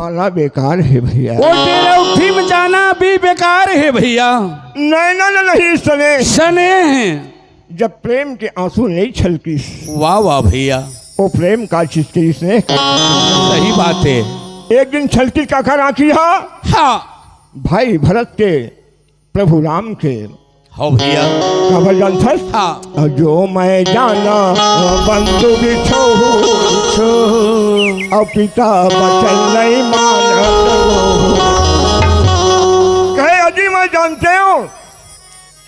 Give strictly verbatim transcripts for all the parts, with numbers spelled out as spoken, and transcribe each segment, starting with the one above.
आना बेकार हे भइया। ओ तेरा उठी में जाना भी बेकार हे भइया। नैनन नहीं सने। सने हे। जब प्रेम के आंसू नहीं छलकिस। वाह, वाह भइया। ओ प्रेम का चीज के स्नेह का। सही बात हे। एक दिन छलकिस काखर आंखी हा। हाँ। भाई भरत के, प्रभु राम के। हो भइया। काबर जानथस? हाँ। जो मैं जाना बंधु बिछोहू, और पिता बचन नहीं मानत। कहे, अजी मैं जानते हूँ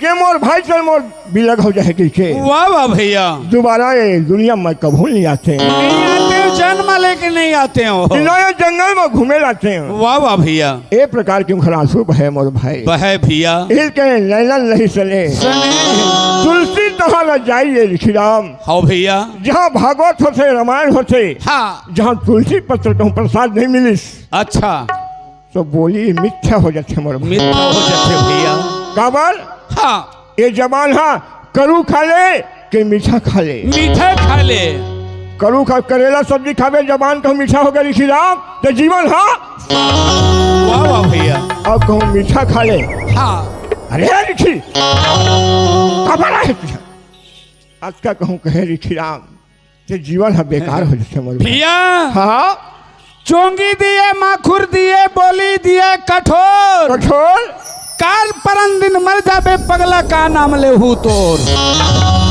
कि मोर भाई से मोर बिलग हो जाए कहिके। वाह, वाह भइया। दोबारा ये दुनिया में कभू नहीं आते। नहीं आते हो, जन्म लेके नहीं आते हो। ना ये जंगल में घूमे लाते हैं। वाह, वाह भइया। ए प्रकार के उनकर आंसू बहे मोर भाई। बहे भइया। इल के नैनन नहीं सने। सने। तुलसी तहाँ न जाइए लिखी राम। हाँ भइया। जहाँ भागवत होथे, रामायण होथे, हाँ। जहाँ तुलसी पत्र कहूँ प्रसाद नहीं मिलिस। अच्छा। तो बोली मिथ्या हो जाथे मोर भाई। मिथ्या हो जाथे भइया। काबर? हाँ। ये जबान हा करू खा ले कि मीठा खा ले। मीठा खा ले। करू खा, करेला सब्जी खाबे, जबान कहूँ मीठा हो गया लिखी राम, तो जीवन हा। वाह, वाह भइया। अब कहूँ मीठा खा ले। हाँ। अरे लिखी, काबर आहे तुझे? आज का कहूँ कहे लिखी राम, ते जीवन हा बेकार हो जाथे मोर भाई। भइया। हाँ। चोंगी दिए, माखुर दिए, बोली दिए कठोर। कठोर। काल परन दिन मर जाबे पगला, का नाम लेहू तोर।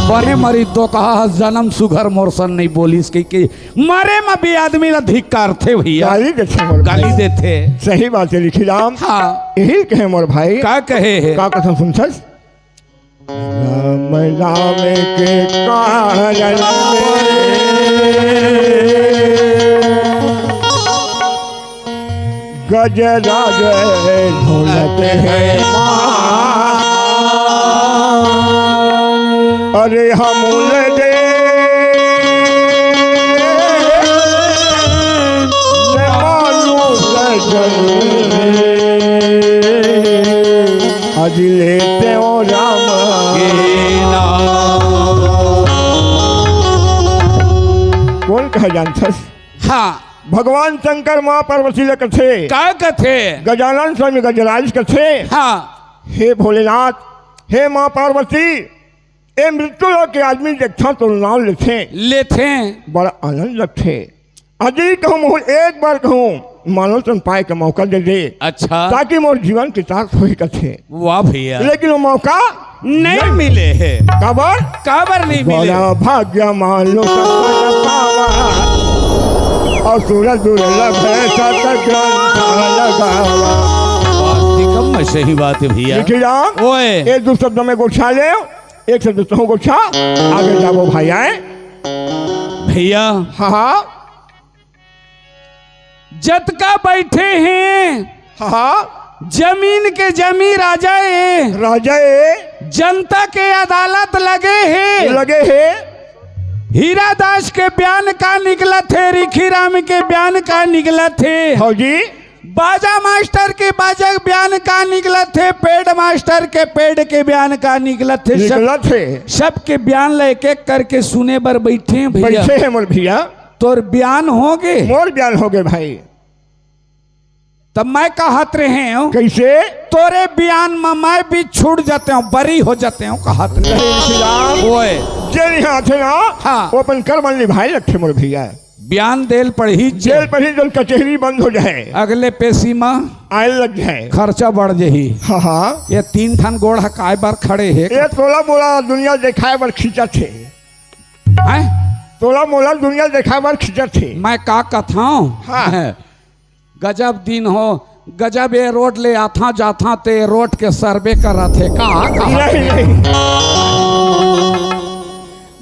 बने मरी दो कहा जन्म सुघर मोर सन नहीं बोलिस कहिके मरे में भी आदमी ला धिक्कारथे भइया। गाली देथे मोर भाई। गाली देथे। सही बात हे लिखी राम। हाँ। यही कहे मोर भाई। का कहे हे? का कथन सुनथस? राम नाम के कारण में गजराज ढोलत है माँ। अरे हम दे मानू गजल। आज लेते हो राम के नाम। कोन कहे जानथस? हाँ। भगवान शंकर माँ पार्वती ल कथे। का कथे? गजानन स्वामी गजराज कथे। हाँ। हे भोलेनाथ, हे माँ पार्वती, ए मृत्यु लोक के आदमी देखथन तो नाम लेथे। लेथे। बड़ा आनंद लगथे। अजी कहूँ, मोर एक बार कहूँ, मानव तन पाए के मौका दे दे। अच्छा। ताकि मोर जीवन कृतार्थ होही कथे। वाह भइया। लेकिन वो मौका नहीं मिले हे। काबर? काबर नहीं मिले? बड़ा भाग्य मानव तन पावा। और सूरज दुर्लभ है सत ग्रंथ लगावा। वास्तविकम में सही बात हे भइया। लिखी राम, ओए। एक दो शब्द में गोठा ले। एक से दूसरों को छा, आगे जाबो भाई आए। भइया। हाँ, हाँ। जतका बइठे हे, हाँ, हाँ। जमीन के जमी राजा ए। राजा ए। जनता के अदालत लगे हे। लगे हे। हीरा दास के बयान का निकलत हे, रिखी राम के बयान का निकलत हे। हाँ जी। बाजा मास्टर के बाजा के बयान का निकलत हे, पैड मास्टर के पैड के बयान का निकलत हे, सब, निकलत हे। सबके बयान ल एक एक करके सुने बर बइठे हे भइया। बइठे हे मोर भइया। तोर बयान होगे? मोर बयान होगे भाई। तब मैं कहत रहेंव, कइसे? तोरे बयान म मैं भी छूट जातेंव, बरी हो जातेंव, कहत रहे। जय श्री राम। ओए। जेन इहाँ आथे ना, हाँ। वो अपन कर्म निभाए लगथे मोर भइया। बयान देल पड़ही चे। देल पड़ही, जब कचहरी बंद हो जाए। अगले पेशी म आए लग जाए। खर्चा बढ़ जही। हाँ, हाँ। ये तीन ठन गोड़ ह काय बर खड़े हे? ये तोला मोला दुनिया देखाए बर खींचत हे। हैं? तोला मोला दुनिया देखाए बर खींचत हे। मैं का कथंव? हाँ। गजब दिन हो, गजब ये रोड ले आथा जाथा ते रोड के सर्वे करत हे का, का? नहीं, नहीं।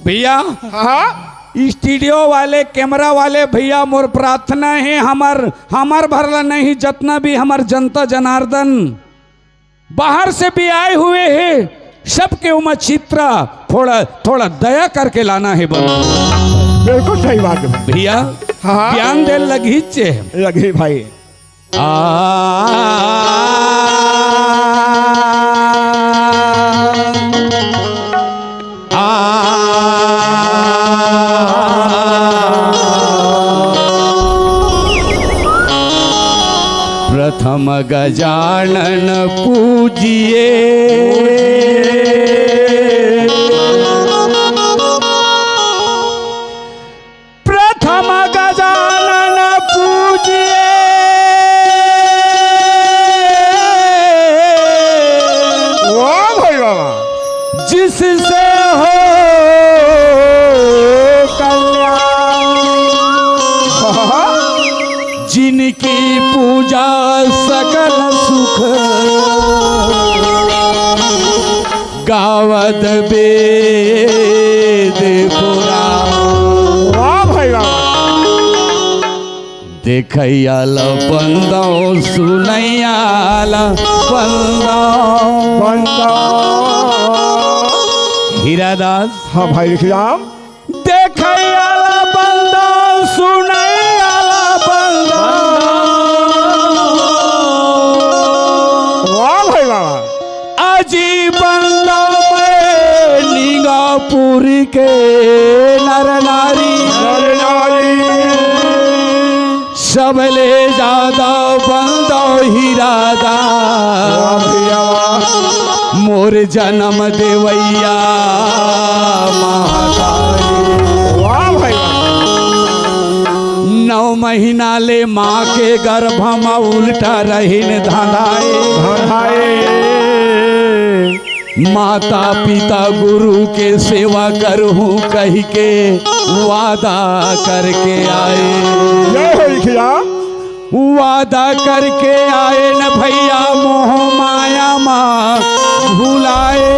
भइया, हाँ? स्टूडियो वाले, कैमरा वाले भइया, मोर प्रार्थना हे, हमर, हमर भर ला नहीं, जतना भी हमर जनता जनार्दन बाहर से भी आए हुए हे, सबके उमा चित्रा थोड़ा, थोड़ा दया करके लाना हे बंधु। बिल्कुल सही बात हे। भइया, हाँ। बयान दे लगही चे। लगही भाई। आ, आ, प्रथम गजानन पूजिए। प्रथम गजानन पूजिए। वाह भाई वाह। जिससे हो कल्याण। जिनकी पूजा सकल सुख। गावत वेद पुराण। वाह भाई वाह। देखैया ला बंदौ, सुनैया ला बंदौ। बंदौ। हीरादास। हाँ भाई विक्रम। देखैया ला बंदौ, सुनैया ला बंदौ। वाह भाई वाह। अजी बंदौ मैं निगापुर के नर नारी। नर नारी। सबले ज्यादा बंदौ हीरादास। वाह भैया वाह। मोर जनम देवैया महतारी। वाह भाई वाह। नौ महीना ले माँ के गर्भ म उल्टा रहिन धंधाए। धंधाए। माता पिता गुरु के सेवा करहूँ कहि के वादा करके आए। जय हो लिखिया। वादा करके आए न भैया मोह माया मा भुलाए।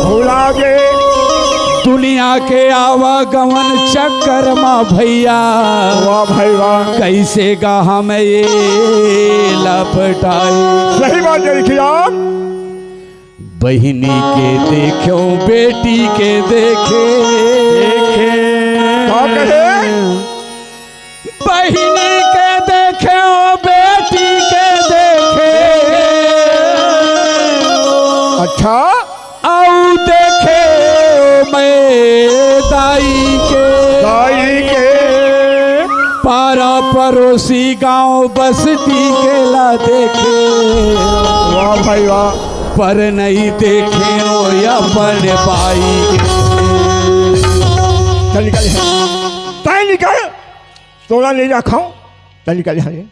भुला गे। दुनिया के आवागमन चक्कर मा भैया। वाह भाई वाह। कैसे गा हम ये लपटाए। सही बात है लिखिया। बहिनी के देख्यो, बेटी के देखे। देखे। का कहे? बहिनी के देख्यो, बेटी के देखे। अच्छा। आऊ देखे मैं दाई के। दाई के। पारा परोसी गांव बस्ती के ला देखे। वाह भाई वाह। पर नहीं देखे ओ अपन बाई के। चल निकल। तैं निकल। तोला नहीं रखा हूँ। चल निकल यहाँ ले।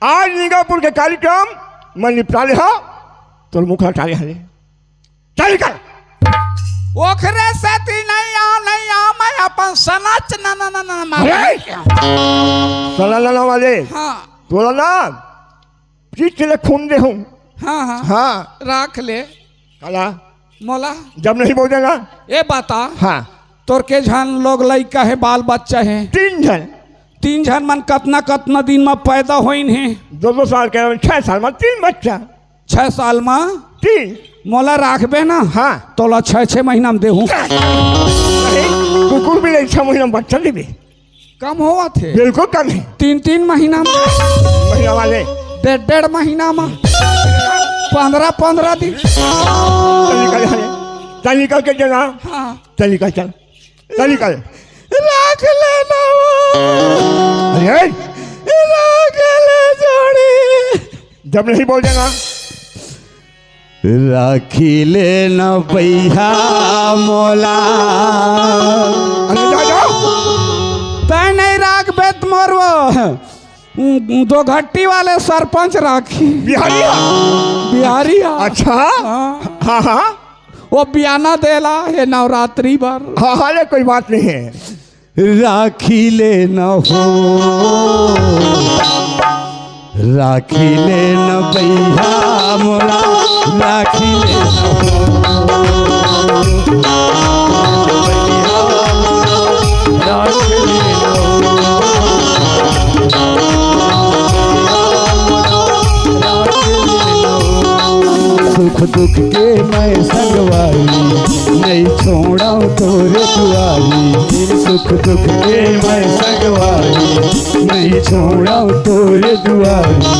आज निगापुर के कार्यक्रम मैं निपटा ले हा। तोर मुखड़ा टाले हा ले। चल निकल। ओखरे सेती नहीं आओ, नहीं आओ, मैं अपन सनाच ना, ना, ना, ना, मार अरे! के आओ। सला लाना वाले। हाँ। तोला ना पीठ ले खून दे हूँ। हाँ, हाँ। हाँ। राख ले। काला। मोला। जब नहीं बोल देना। ए बता। हाँ। तोर के झन लोग लइका हे, बाल बच्चा हे? तीन झन। तीन झन मन कतना कतना दिन म पैदा होइन हे? दो दो साल के, छह साल म तीन बच्चा। छह साल म? तीन। मोला राखबे ना? हाँ। तोला छह छह महीना म देहूँ। नहीं, कुकुर भी नहीं, छह महीना म बच्चा देबे। कम होवत हे? बिल्कुल कम हे। तीन तीन महीना म? महीना वाले। डेढ़ डेढ़ महीना म? पन्द्रह पन्द्रह दिन? चल निकल, चल निकल के जना। हाँ। चल निकल, चल। चल निकल। राख ले ना वो। अरे! राख ले जोड़ी। जब नहीं बोल देना। राखी ले ना भैया मोला। अरे जा, जा। तैं नहीं राखबे त मोर वो दो घट्टी वाले सरपंच राखी। बिहारी हा? बिहारी हा। अच्छा। हाँ। हाँ, हाँ। वो बियाना देला हे नवरात्रि बर। हाँ, हाँ, ले कोई बात नहीं हे। राखी ले न हो, राखी ले न भैया मोला, राखी ले न हो। राखी ले न हो। सुख दुख के मैं संगवारी, नहीं छोड़ा तोरे दुआरी। सुख दुख के मैं संगवारी, नहीं छोड़ा तोरे दुआरी।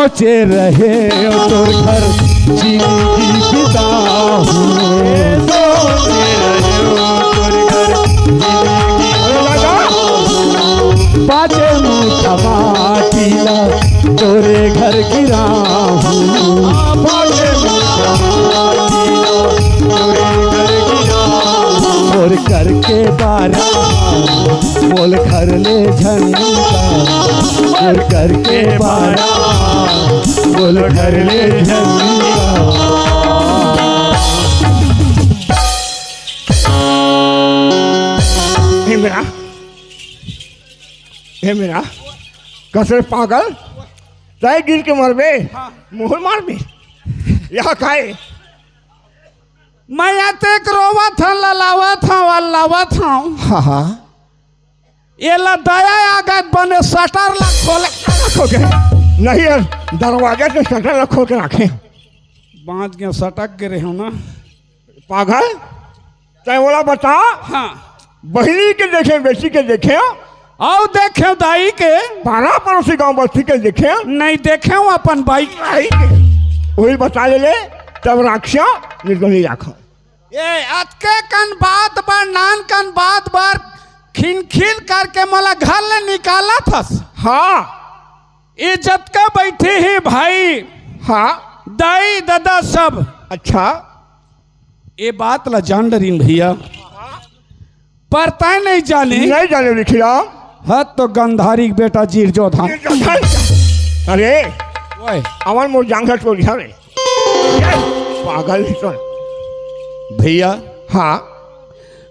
सोचे रहे तोर घर जिंदगी बिताहूं। सोचे रहे तोर घर जिंदगी बिताहूं। पाँचे मुठा माटी ला तोरे घर गिराहूं। पाँचे मुठा माटी ला तोरे घर गिराहूं। मोर करके बारा मोल घर ले झंडा, मोर करके बारा, मोल घर ले झंडा। हे मेरा, हे मेरा, कसरे पागल, तय गिर के मरबे, हाँ। मोहर मारबे, या काय? मैं अतेक रोवत हंव, ललावत हंव, अल्लावत हंव। हाँ, हाँ। एला दया आ गे, बने शटर ला खोले। खोल के। नहीं यार, दरवाजा के शटर ला खोल के रखे। बांच के सटक गे रहे हो ना। पागल, तैं ओला बता। हाँ। बहिनी के देखे, बेटी के देखे, अउ देखे दाई के। पारा पड़ोसी गांव बस्ती के देखे। नहीं देखे अपन बाई के। वही बता ले ले, तब राखिया, नहीं तो नहीं राखा। ए, अतके कन बात बर, नान कन बात बर खिनखिन करके मोला घर ले निकालत हस। हाँ। ए जतका बइठे हे भाई, हाँ। दाई, ददा सब। अच्छा। ए बात ला जान डरिन भैया, पर तैं नहीं जाने। नहीं जाने लिखिया। हत तो गंधारी के बेटा जीर जोधान। अरे, ओए। अमन मोर जांघा चोरिया रे। पागल ही तो। भैया। हाँ।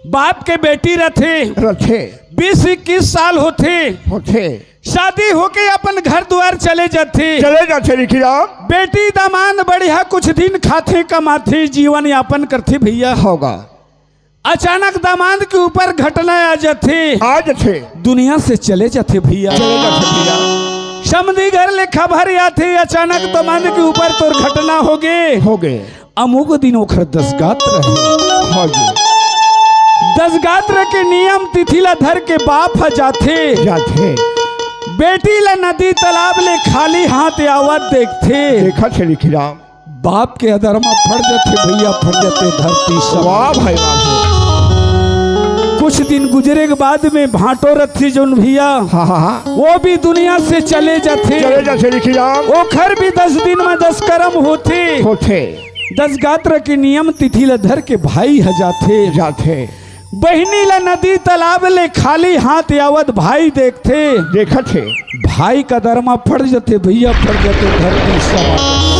बाप के बेटी रथे। रथे। बीस इक्कीस साल होथे। होथे। शादी होके अपन घर दुआर चले जाथे। चले जाथे, लिखिया। बेटी दामाद बढ़िया कुछ दिन खाथे, कमाथे, जीवन यापन करथे भैया। होगा। अचानक दामाद के ऊपर घटना आ जाथे। आ जाथे। दुनिया से चले जाथे भैया। चले जाथे भैया। समधी घर ले खबर आथे, अचानक दामाद के ऊपर तोर घटना हो गे। हो गे। अमुक दिन ओखर दसगात्र हे। हाँ जी। दसगात्र के नियम तिथि ला धर के बाप ह जाथे। जाथे। बेटी ला नदी तालाब ले खाली हाथ आवत देखथे। देखत हे लिखिया। बाप के अदर म फट जथे भैया, फट जथे धरती सब। वाह भाई, वाह भाई। कुछ दिन गुजरे के बाद में भांटो रथे जौन भैया, हाँ, हाँ, हाँ। वो भी दुनिया से चले जाथे। चले जाथे लिखिया। ओखर भी दस दिन म दस करम होथे। होथे। दसगात्र के नियम तिथि ल धर के भाई ह जाथे। जाथे। बहिनी ल नदी तालाब ले खाली हाथ आवत भाई देखथे। देखत हे। भाई का दरमा फट जथे भैया, फट जथे धरती सब।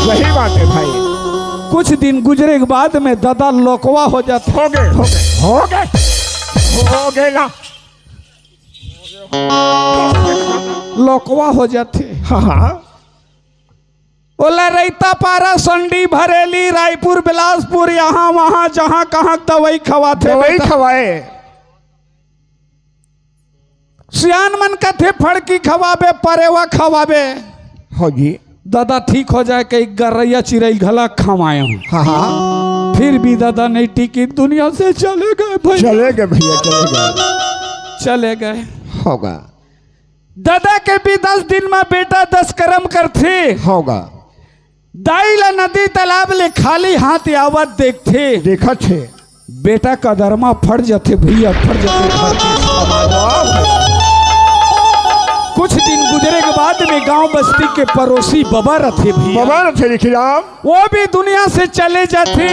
सही बात हे भाई। कुछ दिन गुजरे के बाद में ददा लोकवा हो जाथे। हो गे, हो गे, हो गे, हो गे ना। लोकवा हो जाथे। हाँ, हाँ। ओला रैतापारा, संडी, भरेली, रायपुर, बिलासपुर, यहाँ वहाँ जहाँ कहाँ दवाई खवाथे दवाई बेटा। खवाए। सियान मन कथे फड़की खवाबे, परेवा खवाबे। हाँ जी। ददा ठीक हो जाए, कई गरैया चिरई घला खवाए हूँ। हाँ, हाँ। फिर भी ददा नहीं टिकी, दुनिया से चले गए भैया। चले गए भैया, चले गए। चले गए। होगा। ददा के भी दस दिन म बेटा दस करम करथे। होगा। दाई ला नदी तालाब ले खाली हाथ आवत देखथे। देखत हे। बेटा का दरमा फट जथे भैया, फट जथे धरती। कुछ दिन गुजरे के बाद में गांव बस्ती के पड़ोसी बबा रथे भैया। बबा रथे लिखिया। वो भी दुनिया से चले जाथे।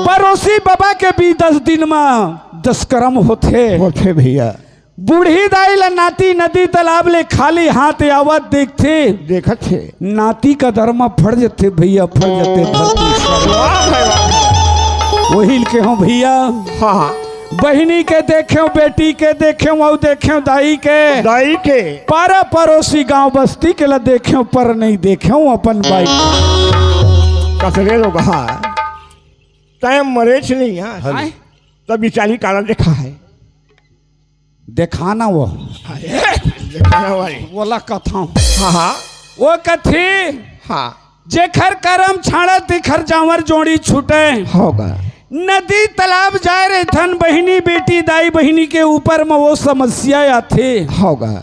पड़ोसी बबा के भी दस दिन म दस करम होथे। होथे भैया। बूढ़ी दाई ला नाती नदी तालाब ले खाली हाथ आवत देखथे। देखत हे। नाती का दरमा फट जथे भैया, फट जथे धरती सब। वाह भाई वाह। वही ल केहों भैया। हाँ, हाँ। बहिनी के देखेंव, बेटी के देखेंव, अउ देखेंव दाई के। दाई के। पारा पड़ोसी गांव बस्ती के ला देखेंव, पर नहीं देखेंव अपन बाई। कसरे लोग, हाँ। तैं मरेच नहीं यार। हाँ। तब बिचारी काला देखा है। देखाना वो। अरे, देखाना वाली। वोला कथंव। हाँ, हाँ। वो कथे, हाँ। जेखर करम छाड़त, तिखर जांवर जोड़ी छूटे। होगा। नदी तालाब जाए रहिथन, बहिनी, बेटी, दाई, बहिनी के ऊपर म वो समस्या आथे। होगा।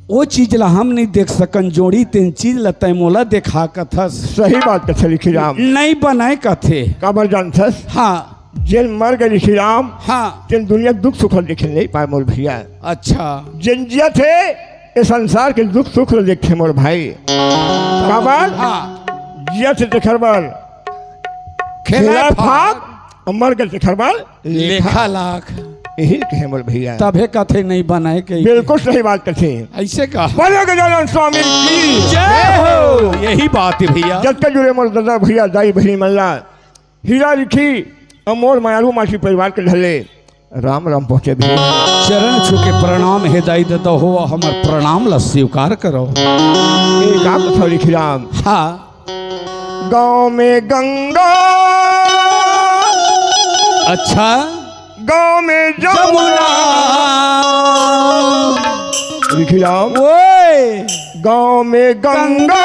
ओ चीज ला हम नहीं देख सकन जोड़ी, तेन चीज ला तैं मोला देखा कथस। सही बात कथे रिखीराम। नहीं बनाए कथे। काबर जानथस? हाँ। जेन मर गे रिखीराम, हाँ। तेन दुनिया के दुख सुख ला देखे नहीं पाए मोर भैया। अच्छा। जेन जियत हे, ए संसार के दुख सुख ला देखथे मोर भाई। काबर? हाँ। जियत हे तेखर बर खेला खेला फाक, फाक, अउ मर गे तेखर बर लेखा लाख। यही कहे मोर भैया। तभे कथे नहीं बनाए के। बिल्कुल सही बात कथे। ऐसे का? बड़े गजानन स्वामी की जय हो। यही बात हे भैया। जतका जुड़े मोर दादा भैया, दाई बहिनी मन ला, हीरा रिखी अउ मोर मायारू मासी परिवार के ढले राम राम पहुँचे भैया। चरण छू के प्रणाम हे दाई ददा हो, हमर प्रणाम ला स्वीकार करो। ए का कथव रिखीराम? हाँ। गाँव में गंगा। अच्छा। गाँव में जमुना। जमुना। रिखीराम। ओए। गाँव में गंगा।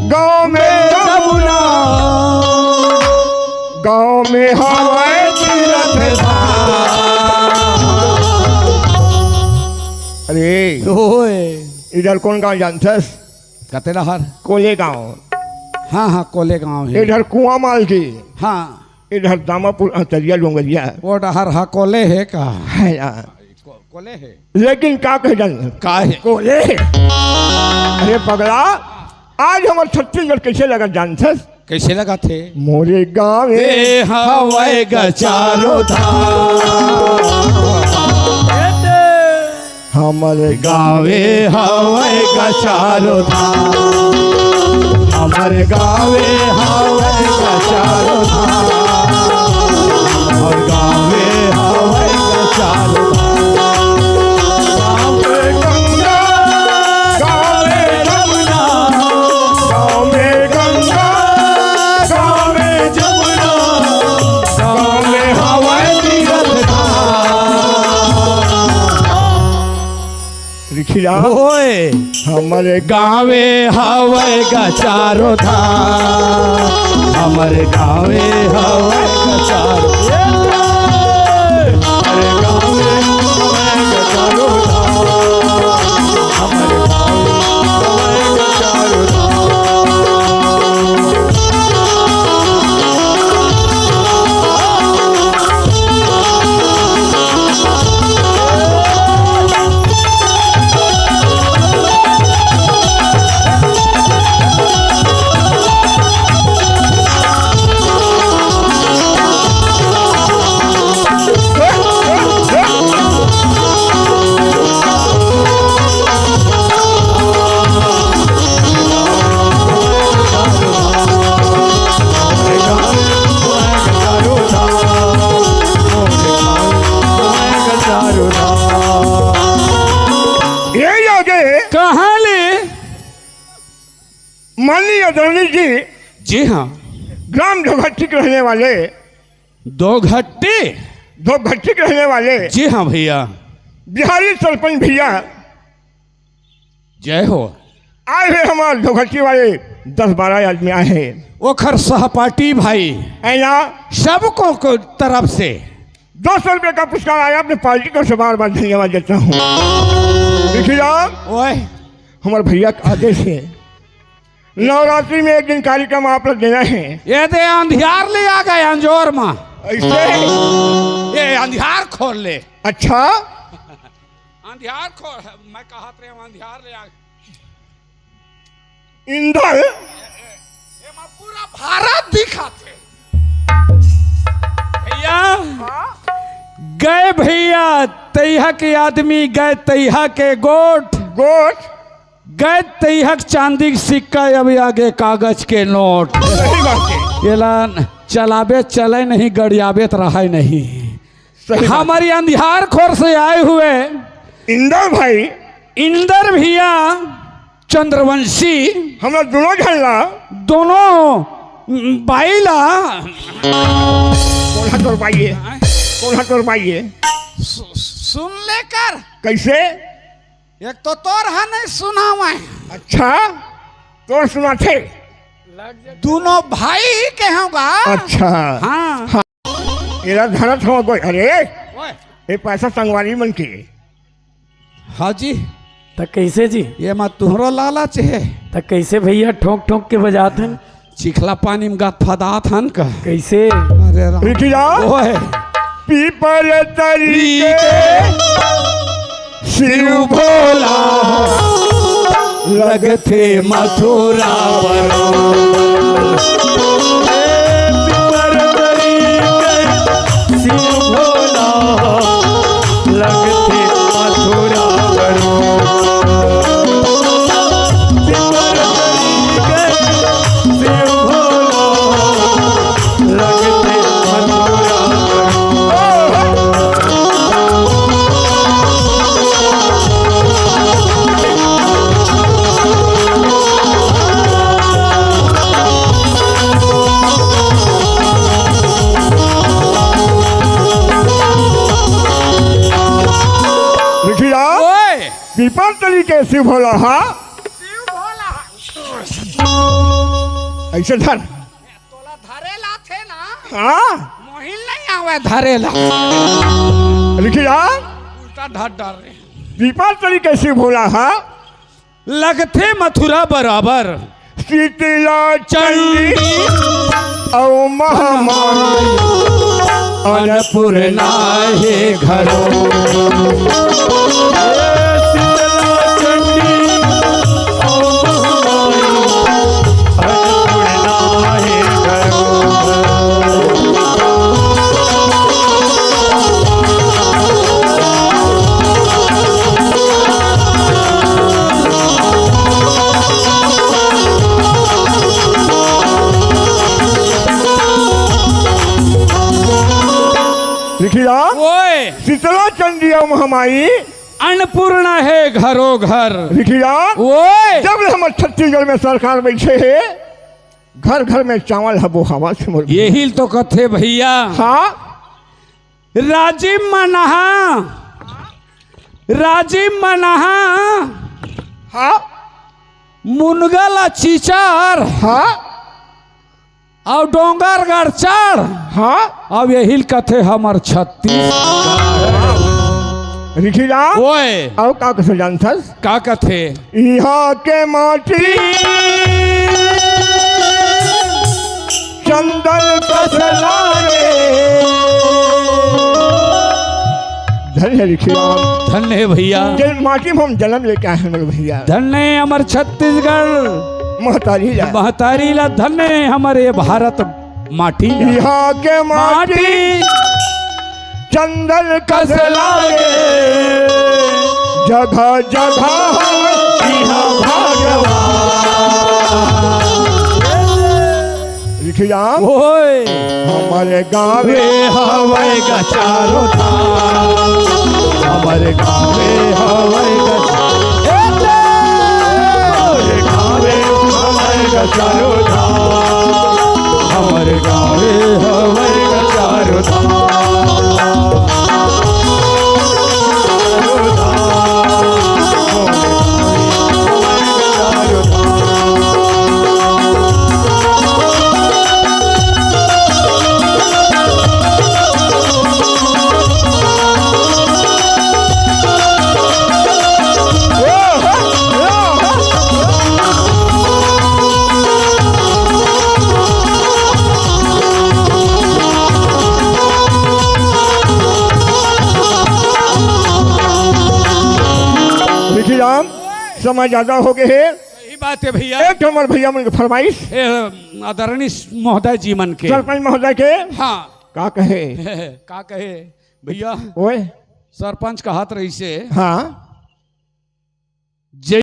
गाँव में जमुना। गाँव में हवय तीरथ धाम। अरे। ओए। इधर कौन गाँव जानथस? कते डहर? कोले गाँव। हाँ, हाँ, कोले गाँव हे। इधर कुआं माल की। हाँ। इधर दामापुर अंतरिया डोंगरिया। वो डहर हा कोले हे का? है यार। को-, कोले हे। लेकिन का कहे जान? का हे? कोले हे। अरे पगला, आज हमर छत्तीसगढ़ कैसे लगत जानथस? कैसे लगत हे? मोरे गाँव ए हवय ग चारों धाम। हमर गाँवे हवय ग चारों धाम, हमर गाँवे हवय ग चारों धाम, हमर गाँवे हवय ग चारों धाम। गाँवे गंगा, गाँवे जमुना, गाँवे गंगा, गाँवे जमुना, गाँवे हवय तीरथ धाम। रिखीराम। ओए। हमर गाँवे हवय ग चारों धाम, हमर गाँवे हवय ग चारों धाम। हमर गाँवे हवय ग चारों धाम, हमर गाँवे हवय ग चारों धाम। ये आगे कहाँ ले? माननीय आदरणीय जी, जी हाँ। ग्राम धोघट्टी के रहने वाले, धोघट्टी? धोघट्टी के रहने वाले, जी हाँ भैया। बिहारी सरपंच भैया, जय हो। आए हुए हमारे धोघट्टी वाले दस बारह आदमी आए हैं। ओखर सहपाठी भाई। है ना? सबको को तरफ से दो सौ रुपये का पुरस्कार आया। अपने पार्टी को से बार बार धन्यवाद देता हूँ। रिखीराम, ओए। हमारे भैया का आदेश है, नवरात्रि में एक दिन कार्यक्रम आप लोग देना है। ये दे अंधियार ले आ गए अंजोर में। ऐसे? ये अंधियार खोल ले। अच्छा? अंधियार खोल, मैं कहत रहे हूँ, अंधियार ले आ। इंदर। एमा पूरा भारत दिखत हे। भैया, हाँ? गए भैया तैहा के आदमी, गए तैहा के गोठ। गोठ? गए तैहा के चांदी के सिक्का, अब आगे कागज के नोट। सही बात है। एला चलाबे चले नहीं, गड़ियाबे त रहे नहीं। सही बात। हमारी अंधियार खोर से आए हुए इंदर भाई। इंदर भैया, चंद्रवंशी। हमरा दोनों झन ला। दोनों बाई ला। कोन हा तोर बाई हे? कोन हा तोर बाई हे? सु-, सुन लेकर। कैसे? एक तो तोर हा नहीं सुनावे। अच्छा, तोर सुनाथे। दोनों भाई ही के होगा। अच्छा। हाँ। हाँ। एला धरत हो कोई। अरे, ओए। ये पैसा संगवारी मन के। हाँ जी। त कैसे जी? ये मा तुहरो लालच हे। त कैसे भैया ठोंक ठोंक के बजात हन? चिखला पानी में गदफदात हन का? कैसे? अरे राम। रिखिया। ओए। पीपर तरी के शिव भोला लगथे मथुरा बरोबर। पीपर तरी के शिव भोला लगथे मथुरा बरोबर। पीपर तरी के शिव भोला लगथे मथुरा बरोबर। रिखिया, ओए! पीपर तरी के शिव भोला, हाँ? शिव भोला। ऐसे धर। तोला धरे ला थे ना? हाँ? मोहिल नहीं आवे धरे ला। रिखिया, उल्टा धर डाल रहे। पीपर तरी के शिव भोला, हाँ? लगथे मथुरा बरोबर। शीतला चंडी अउ महामारी, अन्नपूर्णा हे घरो। शीतला चंडी अउ महामारी, अन्नपूर्णा हे घरो। रिखिया, ओए। शीतला चंडी अउ महामाई। अन्नपूर्णा हे घरो घर। रिखिया, ओए। जब ले हमर छत्तीसगढ़ में सरकार बैठे हे, घर घर में चावल ह बोहावत हे मोर। यही तो कथे भैया। हाँ। राजिम मनहा, राजिम मनहा, हाँ। मुनगा ला चिचार, हाँ। अउ डोंगरगढ़ चढ़, हाँ। अब यही ल कथे हमर छत्तीसगढ़। रिखिया, ओए। अउ का कथे जानथस? का कथे? इहाँ के माटी चंदन कस लागे। धन्य हे रिखिया। धन्य हे भैया। जेन माटी में हम जन्म लेके आए हन भैया। धन्य हे हमर छत्तीसगढ़। महतारी ला। महतारी ला धन्य हे हमर ये भारत माटी ला। इहाँ के माटी माटी चंदन कस लागे, जगह जगह इहाँ भगवान। रिखिया, ओए। हमर गाँवे हवय ग चारों धाम, हमर गाँवे हवय ग, हमर गाँवे हवय ग चारों धाम, हमर गाँवे हवय ग चारों धाम। देखिए राम, समय ज्यादा हो गए हे। सही बात हे भैया। एक ठो हमर भैया मन के फरमाइश। ए, आदरणीय महोदय जी मन के। सरपंच महोदय के। हाँ। का कहे? का कहे भैया? ओए। सरपंच कहत रहिसे। हाँ। जे